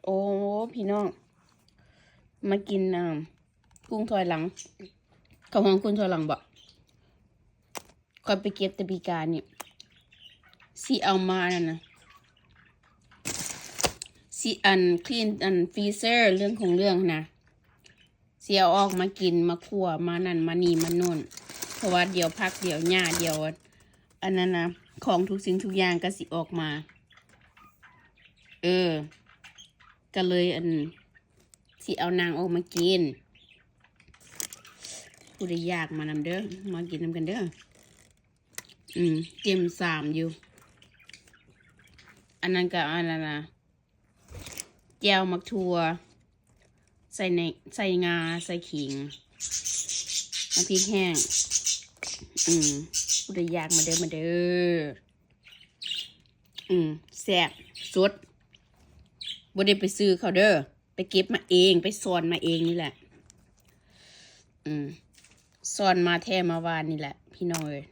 ໂອ້ ພີ່ນ້ອງ ມາກິນ ອ່າ ກຸ້ງຖອຍຫຼັງ ເຂົ້າຫ້ອງກຸ້ງຖອຍຫຼັງບໍ? ຂ້ອຍໄປເກັບແຕ່ປີກາຍນີ້ ຊິເອົາມານັ້ນນະ ຊິອັນ clean ອັນ freezer ເລື່ອງຂອງເລື່ອງນະ ຊິເອົາອອກມາກິນ ມາຂົ້ວ ມານັ້ນມານີ້ມາໂນ່ນ ເພາະວ່າດຽວຜັກ ດຽວຫຍ້າ ດຽວອັນນັ້ນນະ ຂອງທຸກສິ່ງທຸກຢ່າງກໍຊິອອກມາ. ເອີ ກໍເລີຍອັນ ຊິເອົານາງອອກມາກິນ. ຜູ້ໃດຢາກມານຳເດີ ມາກິນນຳກັນເດີ. ອືມ ເຕັມຊາມຢູ່. ອັນນັ້ນກໍອັນນັ້ນນະ ແຈ່ວໝາກຖົ່ວ ໃສ່ໃນ ໃສ່ງາ ໃສ່ຂີງ ໝາກພິກແຫ້ງ. ອືມ ຜູ້ໃດຢາກມາເດີ ມາເດີ. ອືມ ແຊບ ສົດ ບໍ່ໄດ້ໄປຊື້ເຂົາເດີ ໄປເກັບມາເອງ ໄປຊ່ອນມາເອງນີ້ແຫຼະ. ອືມ ຊ່ອນມາແທ້ມາຫວ່ານນີ້ແຫຼະ ພີ່ນ້ອງເອີຍ.